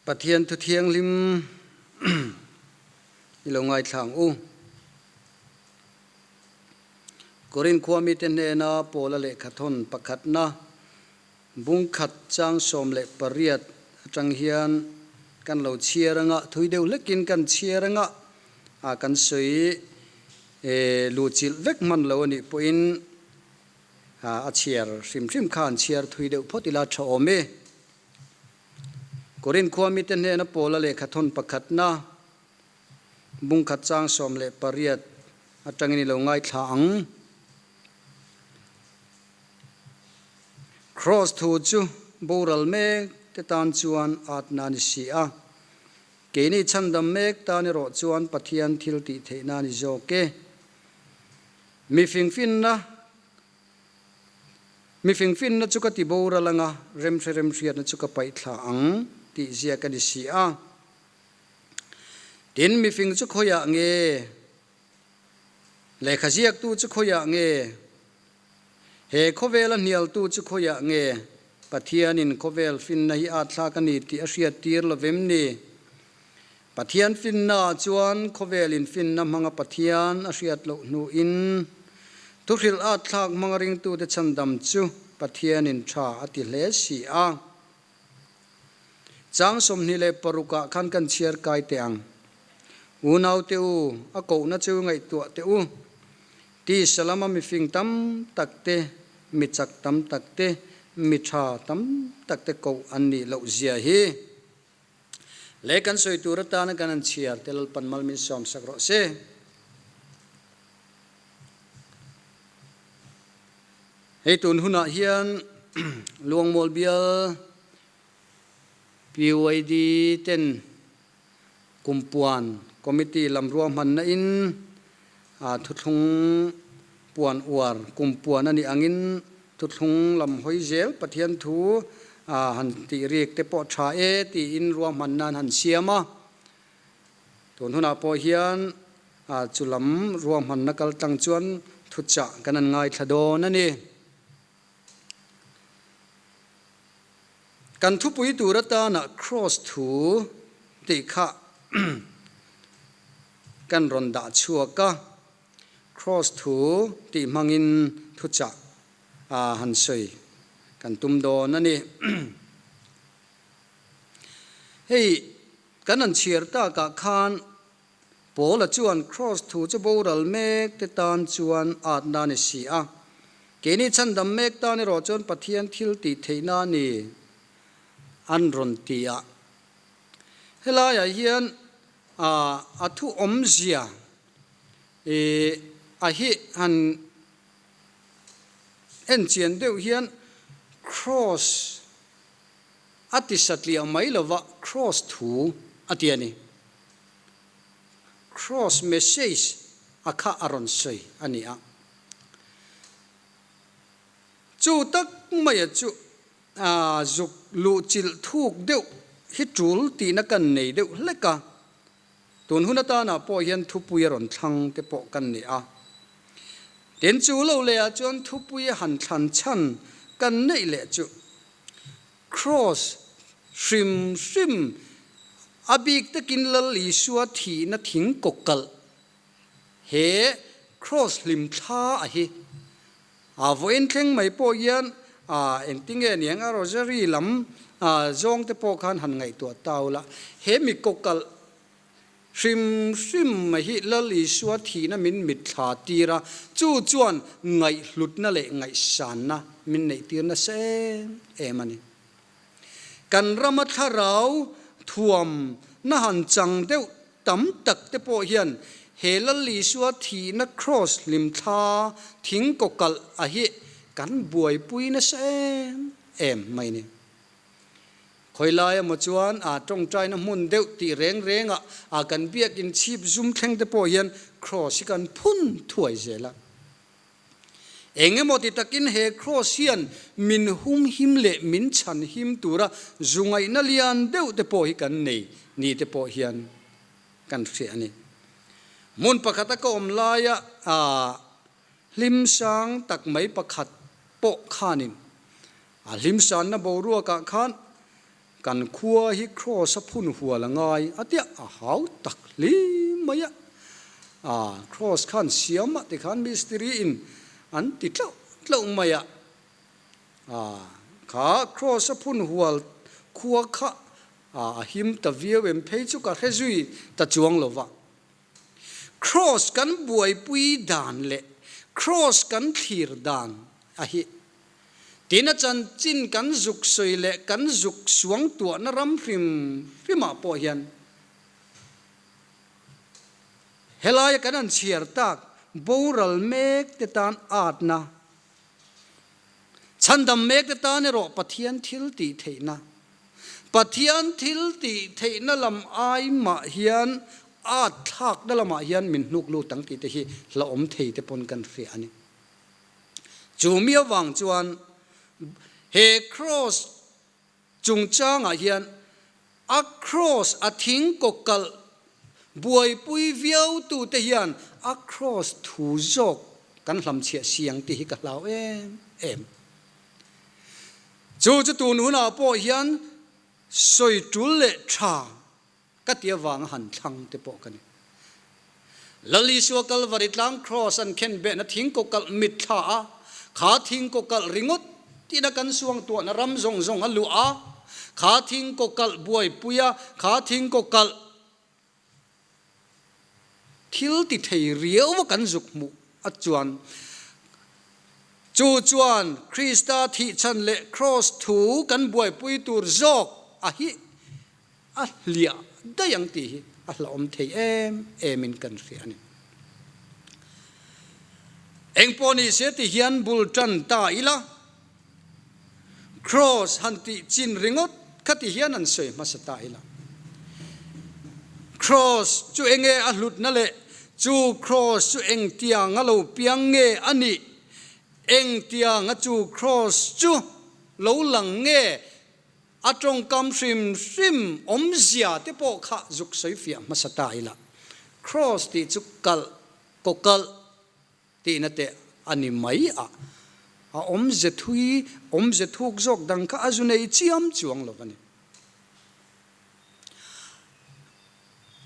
Pathian thu thianghlim i lo ngaithla ang u. Korin khua mite hnena Paula lehkhathawn pakhatna bungkhat chang 18 atang hian kan lo chhiar anga, thui deuh hlekin kan chhiar anga, a kan sawi luhchilh vek hman lo a nih pawhin a chhiar hrim hrim kha an chhiar thui deuh phawt ila tha awm e. Korin khua mite hnena Paula lehkhathawn pakhatna bungkhat chang 18 atangin i lo ngaithla ang. Kraws thu chu boral mek te tan chuan atna a ni si a, keini chhandam mek tan erawh chuan Pathian thil tih theihna a ni zawk e. Mi fingfinna Mi fingfinna chu ka ti boral anga, remhre remhriatna chu ka paih thla ang tih ziak a ni si a. Tin, mifing chu khawiah nge? Lehkha ziaktu chu khawiah nge? He khawvela hnialtu chu khawiah nge? Pathianin khawvel finna hi a thlak a ni tih a hriattir lo vem ni? Pathian finnaah chuan khawvelin finna hmanga Pathian a hriat loh hnuin thuhrilh at thlak hmanga ringtute chhandam chu Pathianin tha a ti hle si a. Chang 26 ah khan kan chhiar kai teh ang. Unaute u, a kohna chu ngaihtuah teh u. Tisa lama mifing tam tak te, mi chak tam tak te, mi tha tam tak te koh an nih loh zia hi. Le kan sawi tur atana kan an chhiar te Lalpan mal min sawm sak rawh se. Hei tun hunah hian Luangmual bial PYD ten Kumpuan Committee lam ruahmanna in thuthlung puan uar kumpuan a nih angin thuthlung lam hawi zel Pathian thu han tih rik te pawh tha e tiin ruahmanna an han siam a. Tun hunah pawh hian chu lam ruahmanna kal tlang chuan thuchah kan an ngaithla dawn a ni. Kan thupui tur atana Kraws thu tih kha kan rawn dah chhuak a, Kraws thu tih hmangin thuchah han sawi kan tum dawn a ni. Hei kan han chhiar takah khan Paula chuan Kraws thu chu boral mek te tan chuan atna a ni si a, keini chhandam mek tan erawh chuan Pathian thil tih theihna a ni an rawn ti a. Helaiah hian a thu awmzia a hi han enchian deuh hian Kraws a ti satliah mai lova Kraws thu a ti a ni. Cross message a kha a rawn sawi a ni a. Chu tak maia chu zuk luhchilh thuk deuh hi tul tihna kan nei deuh hlek a. Tun hun atanah pawh hian thupui a rawn thlang te pawh kan ni a. Tin, chu lo lehah chuan thupui a han thlan chhan kan neih leh chu Cross hrim hrim a bik takin Lal Isua thihna thing kawkalh he Cross hlim thla a hi a vawiin thleng mai pawh hian a engtinge niang a Rosary lam zawng te pawh khan han ngaihtuah ta ula he mi kawkalh Hrim hrim mai hi Lal Isua thihna min mitthla tir a, chu chuan ngaihhlutna leh ngaihsanna min neihtir nasa em em a ni. Kan rama thlarau thuam na han chang deuh tam tak te pawh hian he Lal Isua thihna kraws hlimthla thing kawkalh a hi kan buaipui nasa em em mai a ni. Khawilai emaw chuan a tawngtaina hmun deuh tih reng rengah a kan biakin chhip zum thleng te pawh hian kraws hi kan phun thuai zel a. Eng emaw ti takin he kraws hian min hum him leh min chhan him tura zu ngaihna lian deuh te pawh hi kan nei ni te pawh hian kan hria a ni. Hmun pakhata ka awm laia a hlim sang tak mai pakhat pawh khanin A hlimsanna boruakah khan Kan khua hi Kraws a phun hual a ngai a tia a hau tak hle mai a. Aa, Kraws khan siam a tikhan mistiri in an ti tlauh tlauh mai a. Aa, kha Kraws a phun hual khua kha a him ta viau em phei chu ka hre zui ta chuang lo va. Kraws kan buaipui dan leh Kraws kan thlir dan a hi Tina chanchin kan zuk sawi leh kan zuk suang tuahna ram hrim hrimah pawh hian helaia kan han chhiar tak boral mek te tan atna, chhandam mek te tan erawh Pathian thil tih theihna, Pathian thil tih theihna lam ai mah hian at thlakna lamah hian min hnuk lut ang tih te hi hlauhawm thei te pawn kan hria a ni. Chu mi avang chuan he kraws chungchangah hian a kraws a thing kawkalh buaipui viautute hian a kraws thu zawk kan hlamchhiah si ang tih hi ka hlau em em. Chu chu tun hunah pawh hian sawi tul leh tha Ka ti avanga han thlang te pawh ka ni. Lal Isua Kalvari tlang Kraws an khen behna thing kawkalh mitthla a, kha thing kawkalh ringawt tina kan suangtuahna ram zawng zawng a luah a, kha thing kawkalh buaipui a, kha thing kawkalh thil ti thei riau a kan zuk hmuh a chuan chu chuan Krista thihchhan leh Kraws thu kan buaipui tur zawk a hi a hliah daih ang tih hi a hlauhawm thei em em in kan hria a ni. Engpawh ni se ti hian bul tan ta ila, Kraws han tih chin ringawt kha ti hian an sawi hmasa ta ila. Kraws chu enge a hlutna leh chu kraws chu engtianga lo piang nge a nih, engtianga chu kraws chu lo lang nge A tawngkam hrim hrim awmzia te pawh kha zuk sawi fiah hmasa ta ila. Kraws tih chu kalh, kawkalh tihna te a ni mai a, a awmze thui, awmze thuk zawk dang kha a zu nei chiam chuang lo a ni.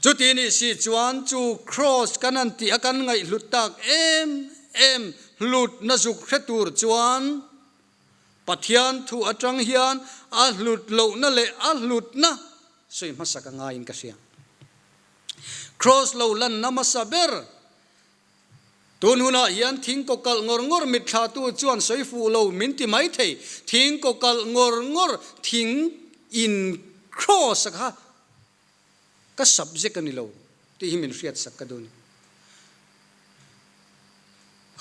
Chuti nih si chuan chu kraws kan han tih a kan ngaihhlut tak em em hlutna zuk hre tur chuan, Pathian thu atang hian a hlut lohna leh a hlutna sawi hmasak a ngaiin ka hria. Kraws lo lanna hmasa ber tun hunah hian thing kawkalh ngawr ngawr mitthlatu chuan sawi fuh lo min ti mai thei. Thing kawkalh ngawr ngawr thing in kraws a kha Ka subject a ni lo tih hi min hriatsak ka duh a ni.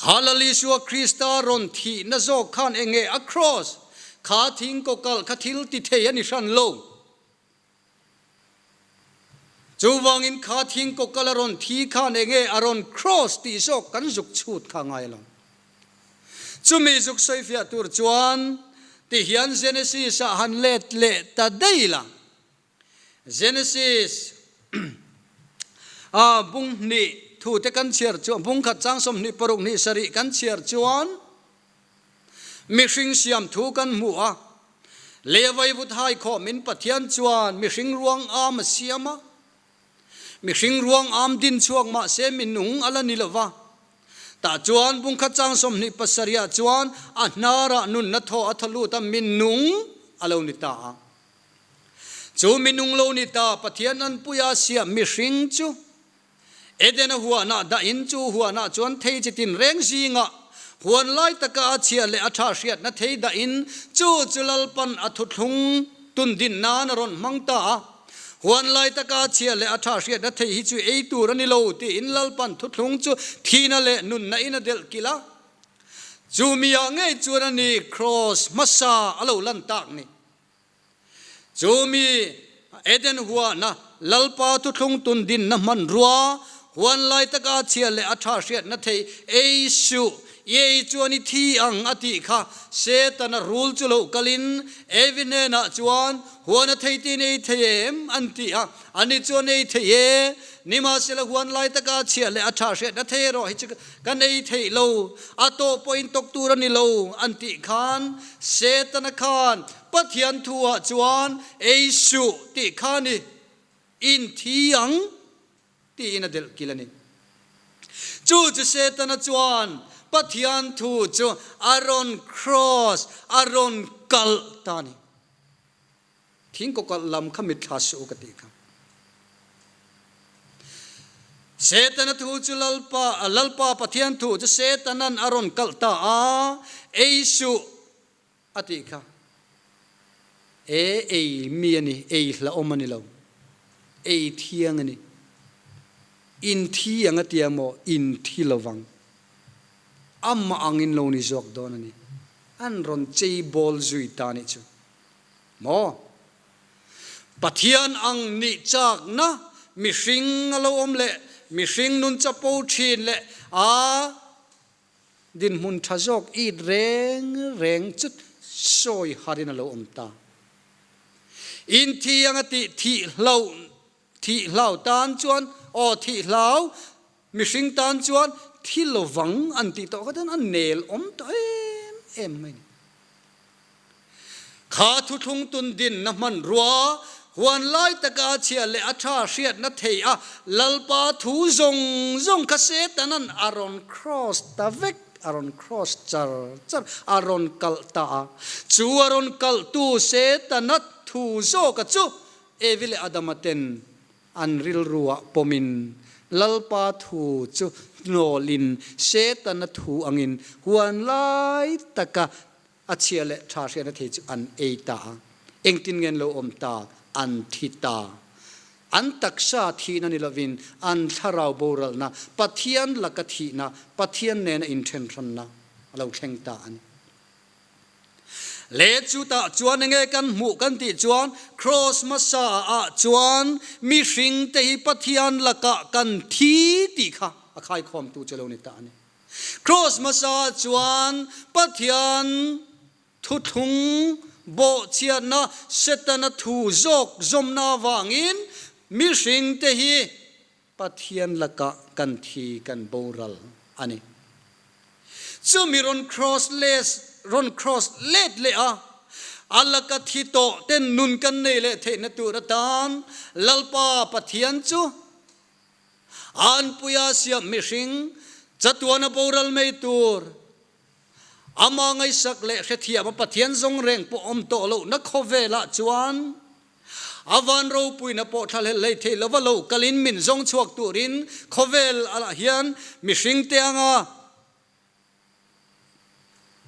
Kha Lal Isua Krista rawn thihna zawk khan eng nge a kraws kha thing kawkalh kha thil ti thei a ni hran lo. Chuvangin kha thing kawkalh a rawn thi khan eng nge a rawn kraws tih zawk kan zuk chhut kha ngai lo. Chumi zuk sawifiah tur chuan tihian Genesis ah han let leh ta daih la. Genesis a bung hnih thu te kan chhiar chuan bung khat chang 26 hnih sarih kan chhiar chuan mihring siam thu kan hmu a, lei vaivut hai khawm in Pathian chuan mihring ruang am a siam a, mihring ruang am din chhuak mahse minung a la ni lova, tah chuan bung khat chang 27 ah chuan a hnarah nunna thaw a thaw lut a minung a lo ni ta a. Chu minung lo ni ta Pathian anpuia siam mihring chu Edena huanah dahin chu huanah chuan thei chi tinreng zingah huan lai taka a chhia leh a tha hriatna thei dahin chu chu Lalpan a thuthlung tundin nan a rawn hmang ta a. Huan lai taka a chhia leh a tha hriatna thei hi chu ei tur a ni lo tiin Lalpan thuthlung chu thihna leh nunna in a delh kilh a. Chu miah ngei chuan a ni kraws hmasa a lo lan tak ni. Chu mi Eden huana Lalpa thuthlung tun dinna hmanrua, huan lai taka chhia leh a tha hriatna thei ei suh, i ei chuan i thi ang a tih kha Setana rul chu lo kalin Evi hnenah chuan huana thei tin ei thei em an ti a. Ani chuan ei thei e, nimahsela huan lai taka chhia leh a tha hriatna thei erawh hi chu kan ei theih lo, a tawh pawhin tawk tur a ni lo an tih khan Setana khan Pathian thuah chuan ei suh tih kha ni inthi ang tiin a delh kil a ni. Chu chu Setana chuan Pathian thu chu a rawn cross, a rawn kalh ta a ni. Thing kawkalh lam kha mitthla suh u ka tih kha. Setana thu chu Lalpa, Lalpa Pathian thu chu Setanan a rawn kalh ta a, ei suh a tih kha. E, ei mi a ni, ei hlauhawm a ni lo, ei thiang a ni. In thi ang a tia maw, in thi lovang. Amah angin lo ni zawk dawn a ni. An rawn chei bawl zui ta nih chu. Maw? Pathian ang nih chakna mihring a lo awm leh mihring nun chapo thin leh a dinhmun tha zawk it reng reng chu sawi harin a lo awm ta. Inthiang a tih thih hloh thih hlau tan chuan aw thih hlau mihring tan chuan thi lovang an tih tawh kha chuan a nel awm tawh em em mai a ni. Kha thuthlung tun dinna hmanrua, huan lai taka a chhia leh a tha hriatna thei a, Lalpa thu zawng zawng kha Setanan a rawn cross ta vek, a rawn cross char char, a rawn kalh ta a. Chu a rawn kalhtu Setana thu zawka chu Evi leh Adama ten an rilruah pawmin Lalpa thu chu hnawlin Setana thu angin huan lai taka A chhia leh tha hriatna thei chu an ei ta a, engtin nge an lo awm ta? An thi ta. An taksa thihna ni lovin an thlarau boralna, Pathian laka thihna, Pathian nena inthenhranna a lo thleng ta a ni. Le chutah chuan enge kan hmuh kan tih chuan Kraws hmasa ah chuan mihringte hi Pathian lakah kan thi tih kha a khaikhawmtu chu a lo ni ta a ni. Kraws hmasa chuan Pathian thuthlung bawhchhiatna Setana thu zawk zawmna avangin mihringte hi Pathian lakah kan thi kan boral a ni. Chumi rawn cross les rawn cross let leh a, a laka thi tawh ten nun kan nei leh theihna tur atan Lalpa Pathian chu Anpuia siam mihring chatuana boral mai tur ama ngaihsak leh hrethiam a Pathian zawng reng pawh awm tawh lohna khawvelah chuan a van ropuina pawh thlahlel hlei thei lova lo kalin min zawng chhuak turin khawvel ah hian mihringte anga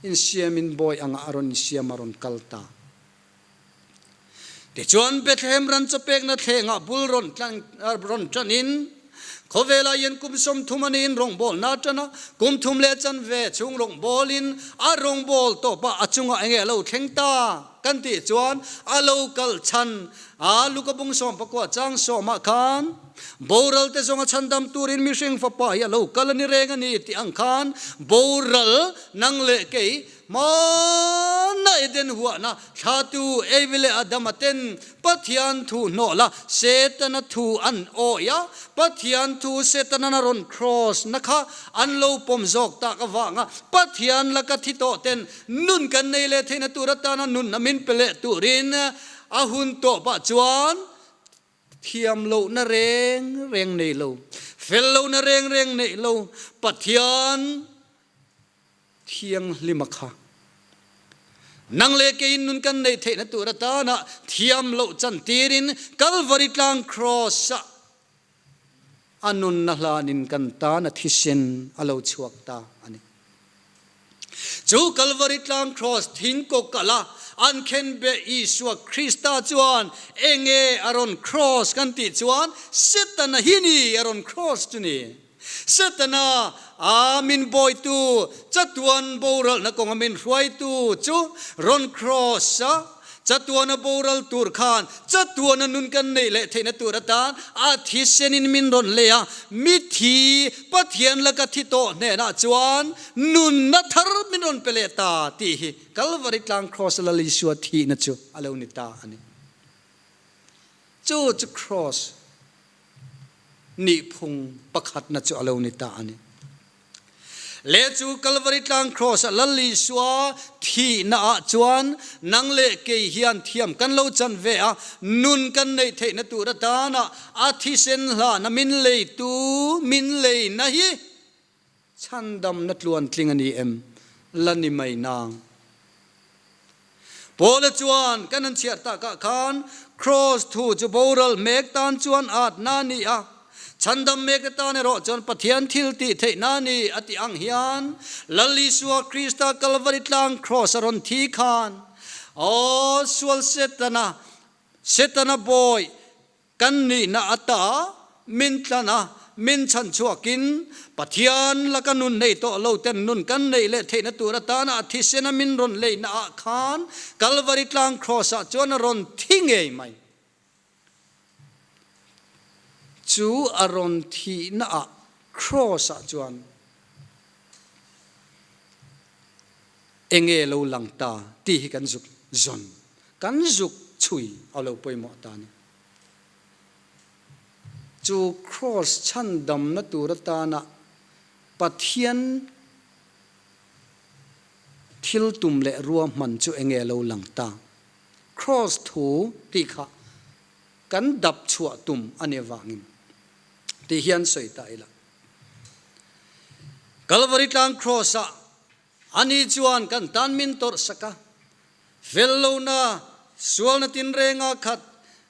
Insiamin bawi angah a rawn insiam a rawn kal ta. Tichuan Bethlehem ran chawpekna thlengah bul rawn tlan rawn tanin khawvelah hian kum 30 a niin rawngbawlna a tan a, kum thum leh chanve chhung rawngbawlin a rawngbâwl tawpah a chungah enge a lo thleng ta kan tih chuan a lo kal chhan a Luka bung 19 chang sawmah khan Boral te zawnga chhandam turin mihring fapa hi a lo kal a ni reng a ni tih ang khan boral nang leh kei hmana Eden huahna thlatu Evi leh Adama ten Pathian thu hnawh la Setana thu an awi a, Pathian thu Setanan a rawn cross na kha an lo pawm zawk tak avanga Pathian laka thi tawh ten nun kan nei leh theihna tur atana nunna min pe leh turin a hun tawpah chuan Thiam lohna reng reng nei lo, fel lohna reng reng neih lo Pathian thianghlima kha nang leh keiin nun kan neih theihna tur atana thiam loh chantirin Kalvari tlang Kraws-ah a nunna hlanin kan tan a thisen a lo chhuak ta a ni. Chu Kalvari tlang Kraws thing kawk kalh a an khenbeh Isua Krista chuan enge a rawn Kraws kan tih chuan Setana hi ni a rawn Kraws chu ni. Setana a min bawitu, chatuan boralna kawnga min hruaitu chu rawn Kraws a Chatuana boral tur khan chatuana nun kan neih leh theihna tur atan a thisenin min rawn lei a, mithi Pathian laka thi tawh hnenah chuan nunna thar min rawn pe leh ta tih hi Kalvari tlang Kraws Lal Isua thihna chu a lo ni ta a ni. Chu chu Kraws nihphung pakhatna chu a lo ni ta a ni. Le chu Kalvari tlang Kraws ah Lal Isua thihna ah chuan nang leh kei hian thiam kan lo chan ve a, nun kan neih theihna tur atana a thisen hlahna min leitu min leina hi Chhandamna tluantling a ni em? La ni mai nang. Paula chuan kan han chhiar takah khan Kraws thu chu boral mek tan chuan atna a ni a, chhandam mek atan erawh chuan Pathian thil tih theihna a ni a tih ang hian Lal Isua Krista Kalvari tlang Kraws a rawn thi khan aw sual Setana Setana bawi Kan nihna ata min tlan a, min chhan chhuakin Pathian laka nun nei tawh lo ten nun kan neih leh theihna tur atana a thisena min rawn leihna ah khan Kalvari tlang Kraws ah chuan a rawn thi ngei mai. Chu a rawn thihna ah Kraws ah chuan enge lo lang ta tih hi kan zuk zawn, kan zuk chhui a lo pawimawh ta a ni. Chu Kraws chhandamna tur atana Pathian thil tum leh ruahman chu enge lo lang ta? Kraws thu tih kha kan dap chhuah tum a nih avangin tih hian sawi ta ila. Kalvari tlang Kraws-ah Ani chuan kan tan min tawrh sak a, fel lohna, sualna tinrenga khat,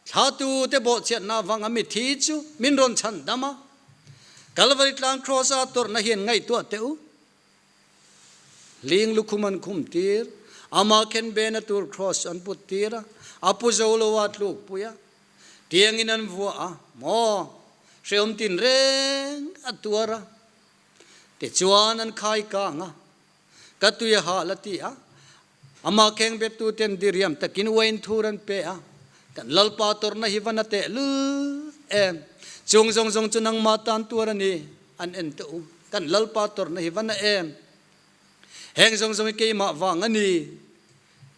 thlatute bawhchhiatna avanga mithi chu min rawn chhan dam a. Kalvari tlang Kraws-a tawrhna hian ngaihtuah teh u. Hling lukhum an khum tir, ama khenbena tur Kraws chu an put tir a, a pu zo lo a tlukpui a, tiangin an vuah a, maw, hrehawm tinreng a tuar a. Tichuan an khai kang a, ka tui a hal a ti a, amah khengbettu ten diriam takin uain thur an pe a, kan Lalpa tawrhna hi va na teh lul em, chung zawng zawng chu nangmah tan tuar a ni, an en teh u, kan Lalpa tawrhna hi va na em, heng zawng zawng hi keimah vang a ni,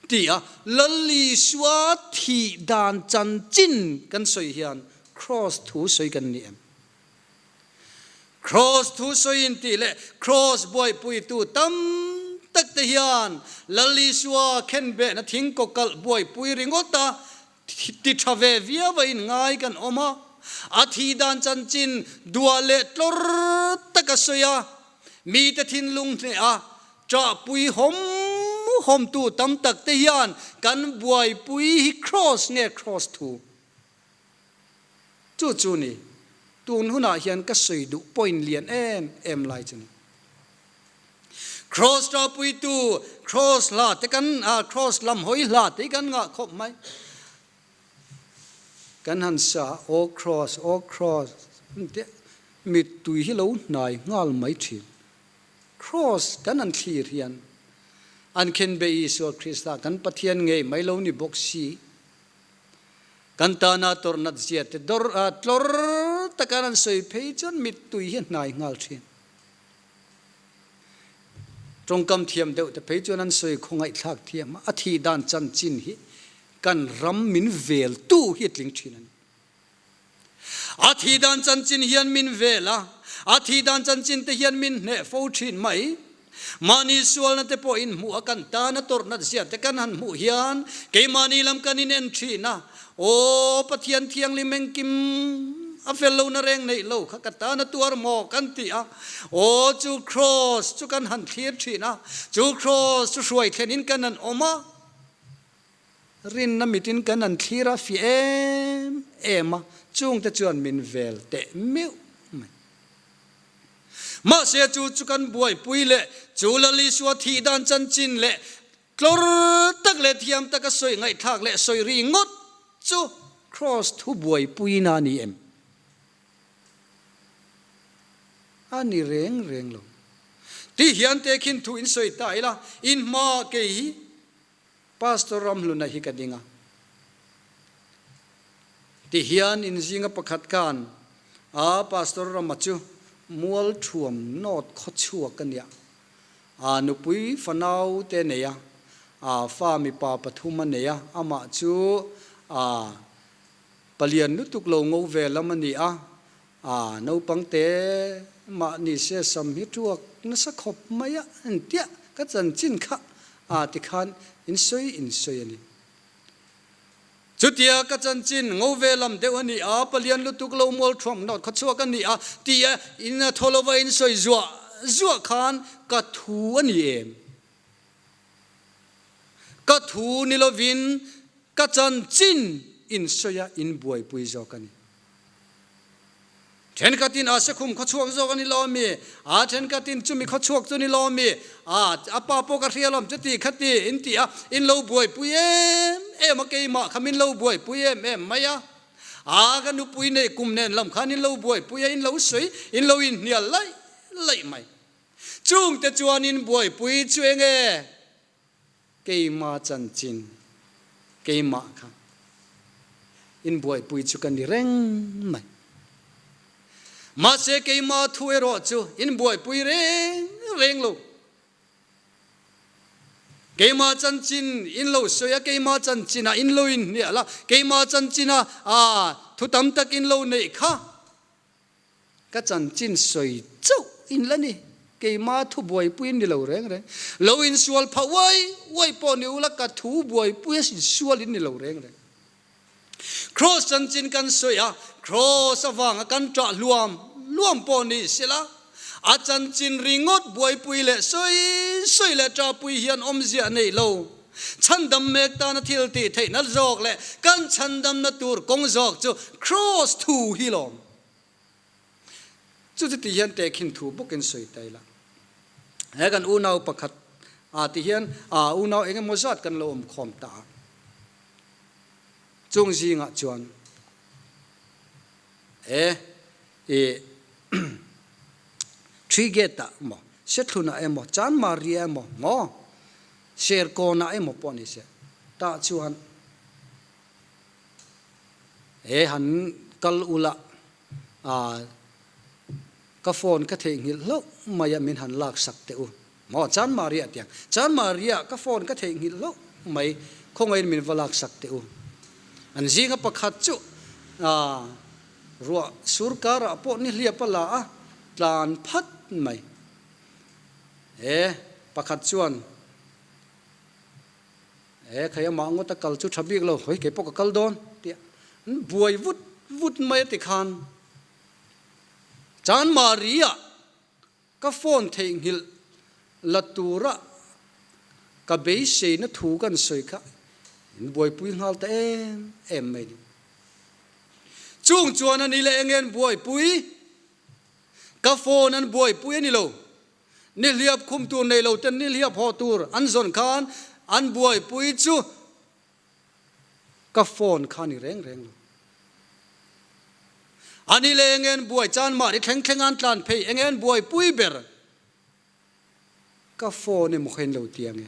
ti a Lal Isua thih dan chanchin kan sawi hian Kraws thu sawi kan ni em? Kraws thu sawiin tih leh Kraws buaipuitu tam tak te hian Lal Isua khenbehna thing kawkalh buaipui ringawt a ti tha ve viau a inngai kan awm a, a thih dan chanchin duah leh tlawr tak a sawi a, mite thinlung hneh a ṭahpui hawm hawmtu tam tak te hian kan buaipui hi Kraws nge Kraws thu? Chu chu ni, tun hunah hian ka sawi duh point lian em em lai chu ni. Cross ṭapuitu, cross hla te kan, cross lam hawi hla te hi kan ngah khawp mai. Kan han sa, Aw cross, aw cross, tih mittui hi lo hnai nghal mai ṭhin. Cross kan han thlir hian an khenbeh Isua Krista kan Pathian ngei mai lo ni bawk si. Kan tana tawrhnat zia te dawr a tlawr taka an sawi phei chuan mittui hi a hnai nghal thin. Tawngkam thiam deuh te phei chuan an sawi khawngaihthlak thiam a, a thih dan chanchin hi kan ram min veltu hi a tling thin a ni. A thih dan chanchin hian min vel a, a thih dan chanchin te hian min hneh fo thin mai. Mahni sualna te pawh inhmuh a kan tan a tawrhnat zia te kan han hmuh hian keimahni lam kan inen thin a, Aw Pathian Thianghlim engkim a fel lohna reng neih lo kha ka tan a tuar maw kan ti a, aw chu Kraws chu kan han thlir thin a, chu Kraws chu hruai thlenin kan han awm a. Rinna mitin kan an thlir a fi em em a, chungte chuan min vel teh meuh mai. Mahse chu chu kan buaipui leh chu Lal Isua thih dan chanchin leh tlawr tak leh thiam taka sawi ngaihthlak leh sawi ri ngawt chu Kraws thu buaipuina a ni em? A ni reng reng lo. Ti hian tehkhin thu in sawi ta ila, in hma kei hi Pastor Ramhluna hi ka ding a. Tihian in zinga pakhat khan a Pastor Rama chu mual thuam nawt khaw chhuak a nia. A nupui fanau te nei a, a fa mipa pathum a nei a, amah chu a. Palian lutuk lo ngo ve lam a ni a, a naupang te mah ni se sam hi tuak nasa khawp mai a entia ka chanchin kha a tikhan in sawi in sawi a ni. Chutia ka chanchin ngo ve lam deuh a ni a, palian lutuk lo mual thuam nawt khaw chhuak a ni a tia in a thaw lova in sawi zuah zuah khan ka thu a ni em? Ka thu ni lovin Ka chanchin in sawi a, in buaipui zawk a ni. Thenkhatin a sekhum khawchhuak zawk a ni lo ami? A thenkhatin chumi khawchhuak chu ni lo ami? A, a pa pawh ka hria lawm chuti khati in ti a, in lo buaipui em em a, keimah kha min lo buaipui em em mai a. A, ka nupui neih kum nen lam khan in lo buaipui a, in lo sawi, in lo inhnial laih laih mai. Chungte chuan in buaipui chu enge? Keima chanchin, keimah kha in buaipui chu ka ni reng mai. Mahse keima thu erawh chu in buaipui reng reng lo. Keima chanchin in lo sawi a, keima chanchinah in lo inhnial a, keima chanchina thu tam tak in lo neih kha. Ka chanchin sawi chauh in la ni, keima thu buaipui in ni lo reng reng. Lo insual phah uai uai pawh ni ula ka thu buaipui a insual in ni lo reng reng. Kraws chanchin kan sawi a, kraws avanga kan ṭah hluam hluam pawh ni sela, a chanchin ringawt buaipui leh sawi sawi leh ṭahpui hian awmzia nei lo. Chhandam mek tana thil tih theihna zawk leh kan chhandamna tur kawng zawk chu kraws thu hi lawm. Chu chu ti hian tehkhin thu bawkin sawi ta ila. He kan unau pakhat ah ti hian ah unau eng emaw zat kan lo awm khawm ta a. Chung zingah chuan e i Tree gate ah emaw, Sethlunah emaw, Chanmari ah emaw maw, Serkawnah emaw pawh ni se tah chuan He han kal ula ah ka phone ka theihnghilh hlauh mai a min han lak sak teh u. Maw Chanmari ah tiang Chanmari ah ka phone ka theihnghilh hlauh mai khawngaihin min va lak sak teh u. An zinga pakhat chu ah ruah sur karah pawh nihliap a la a tlan phat mai. He pakhat chuan. He khai amah ngawt a kal chu tha bik lo, hawi kei pawh ka kal dawn tih an buai vut vut mai a ti khan Chanmari ah ka phone theihnghilh la tura ka beiseina thu kan sawi kha in buaipui nghal ta em em mai ni. Chung chuan a ni leh enge an buaipui? Ka phone an buaipui a ni lo. Nihliap khum tur nei lo ten nihliap haw tur an zawn khan an buaipui chu ka phone kha ni reng reng lo. A ni leh enge an buai chan mahni thleng thleng an tlan phei enge an buaipui ber ka phone emaw kha in lo ti ange.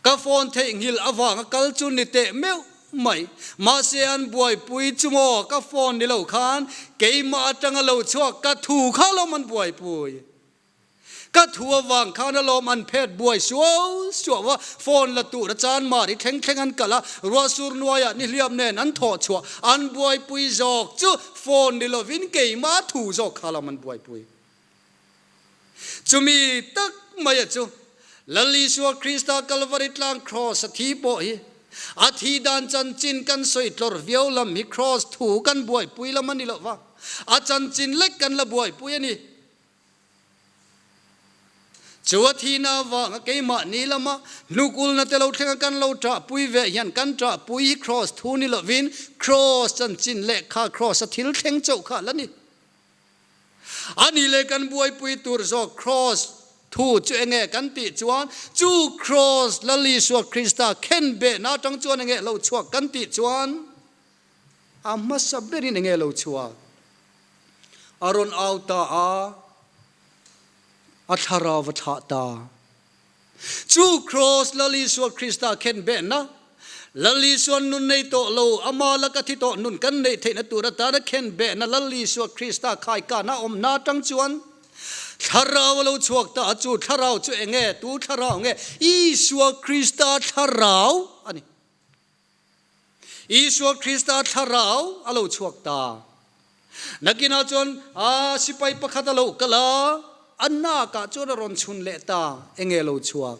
Ka phone theihnghilh avanga kal chu ni teh meuh mai. Mahse an buaipui chu maw ka phone ni lo khan keimah atanga lo chhuak ka thu kha alawm an buaipui. Ka thu avang khan alawm an phet buai suau suau a, phone la tur a chan mari thleng thleng an kal a, ruahsur nuaiah nihliap nen an thawh chhuah an buaipui zawk chu phone ni lovin keimah thu zawk kha alawm an buaipui. Chumi tak maia chu Lal Isua Krista Kalvari tlang Kraws a thi pawh hi a thi dan chanchin kan sawi tlawr viau lam hi Kraws thu kan buaipui lam a ni lo va, a chanchin lek kan la buaipui a ni. Chu a thihna avanga keimahni lama hnukulna te lo thlenga kan lo ṭahpui ve hian kan ṭahpui hi Kraws thu ni lovin Kraws chanchin leh kha Kraws a thil thleng chauh kha a la ni. A ni leh kan buaipui tur zawk Kraws thu chu enge kan tih chuan chu Kraws Lal Isua Krista khen behna atang chuan enge lo chhuak kan tih chuan a hmasa berin enge lo chhuak? A rawn au ta a, a thlarau a thlah ta. Chu Kraws Lal Isua Krista khen behna, Lal Isua'n nun nei tawh lo, ama laka thi tawh nun kan neih theihna tur atana khen behna Lal Isua Krista khaikana awmna atang chuan Thlarau a lo chhuak ta a, chu Thlarau chu eng nge? Tu Thlarau nge? Isua Krista Thlarau a ni. Isua Krista thlarau a lo chhuak ta. Nakinah chuan a sipai pakhat a lo kal a, a nakah chuan a rawn chhun leh ta. Enge lo chhuak?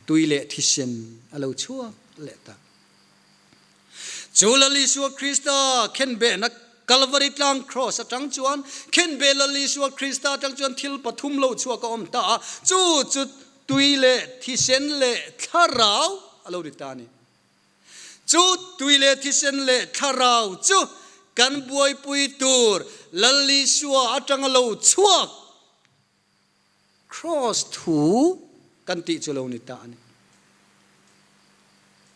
Tui leh thisen a lo chhuak leh ta. Chu Lal Isua Krista khenbehna Kalvari tlang Kraws atang chuan khenbeh Lal Isua Krista atang chuan thil pathum lo chhuak a awm ta a, chu chu tui leh thisen leh thlarau a lo ni ta a ni. Chu tui leh thisen leh thlarau chu kan buaipui tur Lal Isua atanga lo chhuak Kraws thu kan tih chu lo ni ta a ni.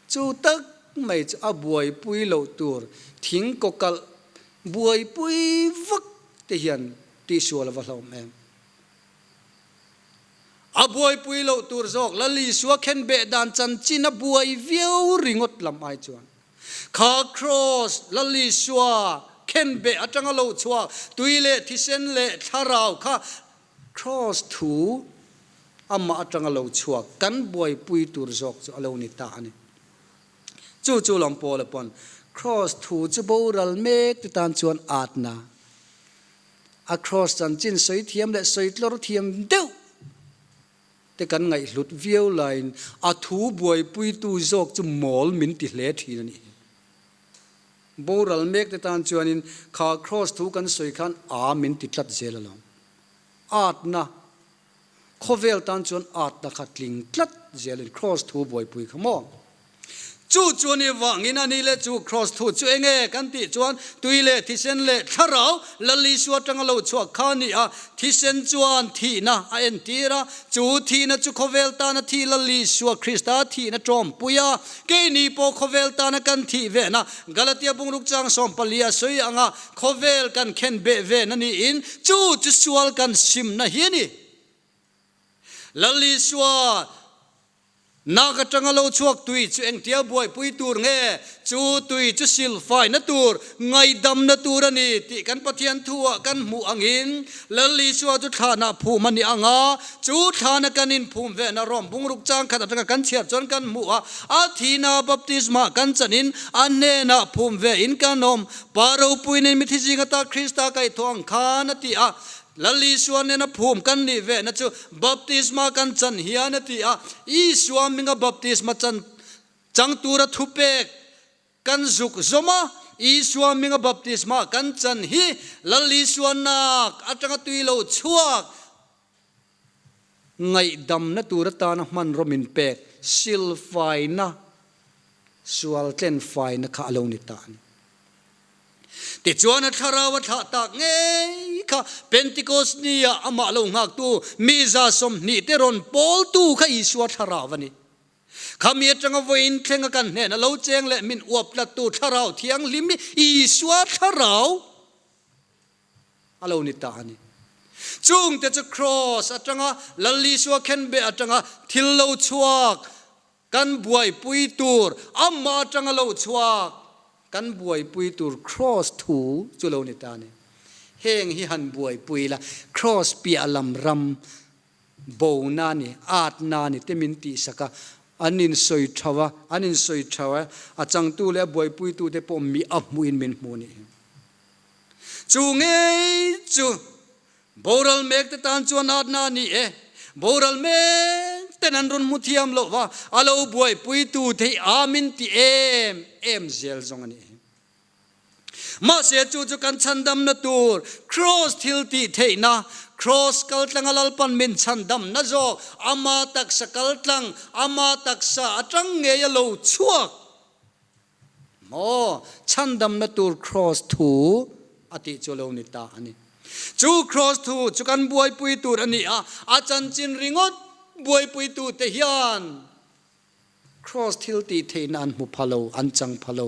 Chu tak mai chu a buaipui loh tur thing kawkalh buaipui vak te hian tihsual a va hlauhawm em. A buaipui loh tur zawk Lal Isua khenbeh dan chanchin a buai viau ringawt lam ai chuan kha kraws Lal Isua khenbeh atanga lo chhuak tui leh thisen leh thlarau kha kraws thu amah atanga lo chhuak kan buaipui tur zawk chu a lo ni ta a ni. Chu chu lawm Paula pawn kraws thu chu boral mek te tan chuan atna A kraws chanchin sawi thiam leh sawi tlawr thiam deuh te kan ngaihhlut viau laiin a thu buaipuitu zawk chu mawl min ti hle thin a ni. Boral mek te tan chuanin kha kraws thu kan sawi khan a min ti tlat zel alawm. Atna Khawvel tan chuan atna kha tling tlat zelin Kraws thu buaipui kha maw? Chu chu a ni vangin a ni leh chu Kraws thu chu enge kan tih chuan tui leh thisen leh thlarau Lal Isua atanga lo chhuak kha a ni a, thisen chuan thihna a entir a, chu thihna chu khawvel tana thih Lal Isua Krista thihna tawmpui a, keini pawh khawvel tana kan thih vehna Galatia bungruk chang 14 a sawi anga Khawvel kan khen beh ve na niin chu chu sual kan simna hi a ni. Lal Isua nak atanga lo chhuak tui chu engtia buaipui tur nge? Chu tui chu silfaina tur, ngaihdamna tur a ni tih kan Pathian thuah kan hmuh angin Lal Isua chu thlanah phum a ni ang a, chu thlana kan inphum vehna Rom bungruk chang khat atanga kan chhiar chuan kan hmuh a, a thihna baptisma kan chanin a hnenah phum ve in kan awm. Pa ropui nen mithi zing ata Krista kaihthawh ang khan a ti a, Lal Isua nena phum kan nih vehna chu baptisma kan chan hian a ti a, Isua hminga baptisma chan chang tura thupek kan zuk zawm a, Isua hminga baptisma kan chan hi Lal Isua nak atanga tui lo chhuak Ngaihdamna tur atana hmanraw min pek silfaina, sual tlenfaina kha a lo ni ta a ni. Tichuan a thlarau a thlah tak ngei kha Pentecost nia amah lo nghaktu mi 120 te rawn pawltu kha Isua thlarau a ni. Khami atanga vawiin thlenga kan hnena lo cheng leh min uap tlattu thlarau thianghlim hi Isua thlarau a lo ni ta a ni. Chungte chu Kraws atanga Lal Isua khenbeh atanga thil lo chhuak kan buaipui tur, amah atanga lo chhuak kan buaipui tur Kraws thu chu lo ni ta a ni. Heng hi han buaipui la, Kraws piah lam ram bona ni, atna ni te min tihsak a, an insawi tho a, an insawi tho a, a changtu leh a buaipuitute pawh mi a hmuhin min hmu a nih hi. Chu ngei chu boral mek te tan chuan atna a ni e. Boral mek ten an rawn hmu thiam loh va, a lo buaipuitu thei a min ti em em zel zawng a nih hi. Mahse chu chu kan chhandamna tur Kraws thil tih theihna, Kraws kaltlanga Lalpan min chhandamna zawk, ama taksa kaltlang, ama taksa atang ngei a lo chhuak. Maw chhandamna tur kraws thu a tih chu lo ni ta a ni. Chu kraws thu chu kan buaipui tur a ni a, a chanchin ringawt buaipuitute hian kraws thil tih theihna an hmu pha lo, an chang pha lo.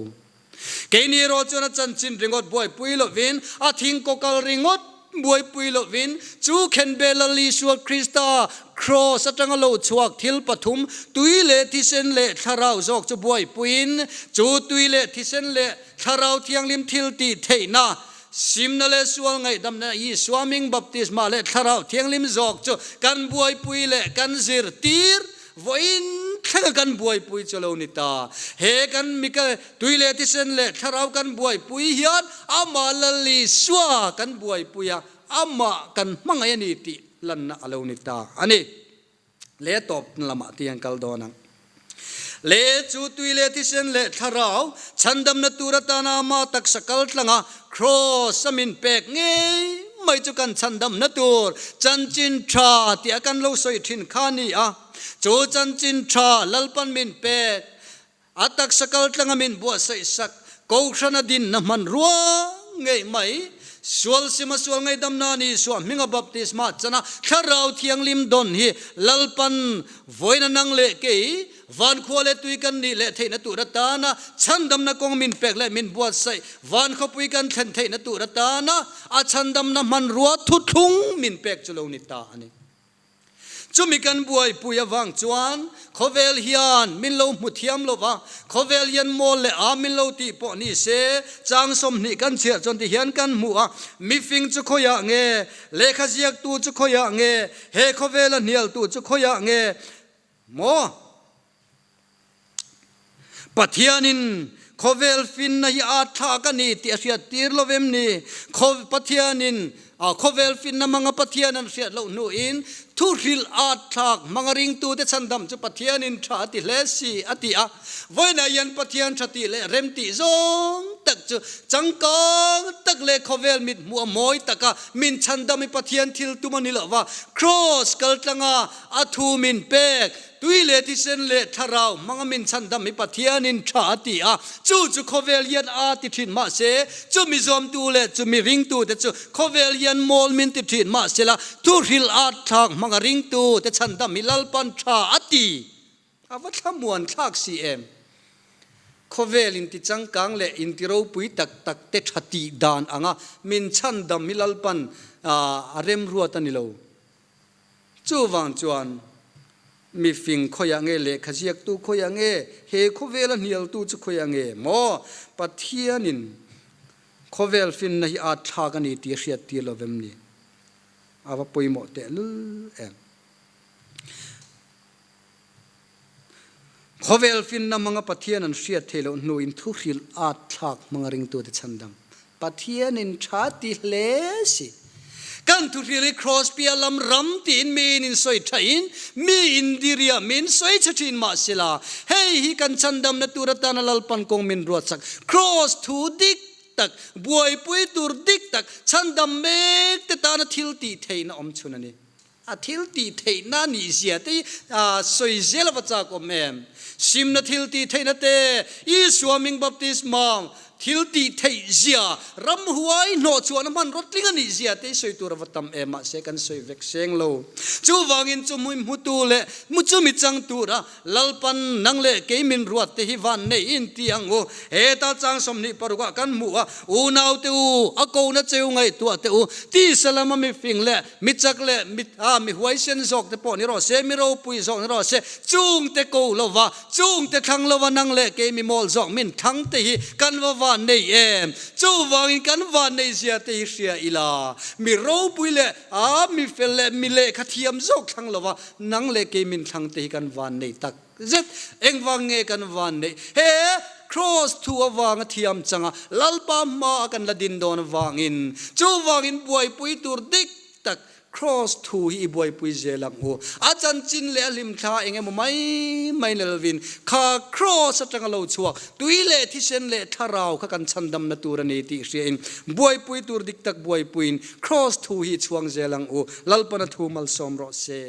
Keini erawh chuan a chanchin ringawt buaipui lovin, a thingkawkal ringawt Buaipui lovin chu khenbe Lal Isua Krista kraws atanga lo chhuak thil pathum, tui leh thisen leh thlarau zawk chu buaipuiin, chu tui leh thisen leh thlarau thianghlim thil tih theihna, simna leh sual ngaihdamna Isua hming baptisma leh thlarau thianghlim zawk chu kan buaipui leh kan zirtir vawiin. thlenga kan buaipui chu lo ni ta. He kan mi tui leh thisen leh thlarau kan buaipui hian amah Lal Isua kan buaipui a, amah kan hmangaih a ni tih lanna a lo ni ta a ni. Le tawp lamah te hian kal dawn ang. Le chu tui leh thisen leh thlarau chhandamna tur atana ama taksa kal tlanga Kraws a min pek ngei mai chu kan chhandamna tur chanchin tha tih a kan lo sawi thin kha a ni a. Chu chanchin tha Lalpan min pek A taksa kaltlanga min buatsaih sak Kohhran a dinna hmanrua ngei mai, sual sima sual ngaihdamna ni Isua hminga baptisma chana Thlarau Thianghlim dawn hi Lalpan vawiina nang leh kei vankhua leh tui kan nih leh theihna tur atana chhandamna kawng min pek leh min buatsaih vankhawpui kan thlen theihna tur atana a chhandamna hmanrua thuthlung min pek chu lo ni ta a ni. Chumi kan buaipui avang chuan khawvel hian min lo hmu thiam lo va, khawvel hian mawl leh a min lo tih pawh ni se, chang 20 kan chhiar chuan ti hian kan hmu a, mifing chu khawiah nge, lehkha ziaktu chu khawiah nge, he khawvela hnialtu chu khawiah nge maw? Pathianin khawvel finna hi a thlak a ni tih a hriat tir lo vem ni? Pathianin khawvel finna hmanga Pathian an hriat loh hnuin thuhrilh a thlak hmanga ringtute chhandam chu Pathianin tha a ti hle si a ti a. Vawiinah hian Pathian tha tih leh rem tih zawng tak chu changkang tak leh khawvel mit hmuh a mawi taka min chhandam i Pathian thil tum a ni lo va, Kraws kaltlanga a thu min pek Tui leh thisen leh thlarau hmanga min chhandam hi Pathianin tha a ti a, chu chu khawvel hian a ti thin mahse, chumi zuamtu leh chumi ringtute chu khawvel hian mawl min ti thin mahsela, thuhrilh at thlak hmanga ringtute chhandam hi Lalpan tha a ti. A va thlamuan thlak si em? Khawvel inti changkang leh inti ropui tak tak te tha tih dan anga min chhandam hi Lalpan a remruat a ni lo. Chuvang chuan, mifing khawiah nge lehkha ziaktu khawiah nge, he khawvela hnialtu chu khawiah nge maw? Pathianin khawvel finna hi at thlak a ni tih a hriat tir lo vem ni? A va pawimawh tehlul em? Khawvel finna hmanga Pathian an hriat theih loh hnuin thuhrilh at thlak hmanga ringtute chhandam Pathianin tha ti hle si. Kan thuhrilh hi Kraws piah lam ram tiin miin in sawi thain mi indiria min sawi chhe thin mah sela, hei hi kan chhandamna tur atana Lalpan kawng min ruatsak Kraws thu dik tak, buaipui tur dik tak, chhandam mek te tana thil tih theihna awm chhun a ni. A thil tih theihna nih zia te hi sawi zel a va chak awm em? Simna thil tih theihna te, Isua hming baptisma thil tih theih zia, ramhuai hnawhchhuahna hmanraw tling a nih zia te hi sawi tur a va tam em? Mahse kan sawi vek seng lo. Chuvangin chu hmui hmutu leh chumi chang tura Lalpan nang leh kei min ruat te hi van nei in ti ang u. Heta chang 26 ah kan hmuh a, Unaute u, a kona cheu ngaihtuah teh u, tisa lama mi fing leh mi chak leh mi tha, mi huaisen zawk te pawh ni rawh se, mi ropui zawk ni rawh se, chung te ko lova, chung te thlang lova nang leh kei mi mawl zawk min thlang te hi kan va van nei em? Chuvangin kan van nei zia te hi hria ila, mi ropui leh a mi fel leh mi lehkha thiam zawk thlang lova nang leh kei min thlang te hi kan van nei tak zet. Engvang nge kan van neih? He Kraws thu avanga thiam changa Lalpa hmaa kan la din dawn avangin, chuvangin buaipui tur dik tak Kraws thu hi i buaipui zel ang u. A chanchin leh a hlimthla eng emaw mai mai ni lovin kha Kraws atanga lo chhuak tui leh thisen leh thlarau kha kan chhandamna tur a ni tih hriain buaipui tur dik tak buaipuiin Kraws thu hi i chhuang zel ang u. Lalpana thu malsawm rawh se.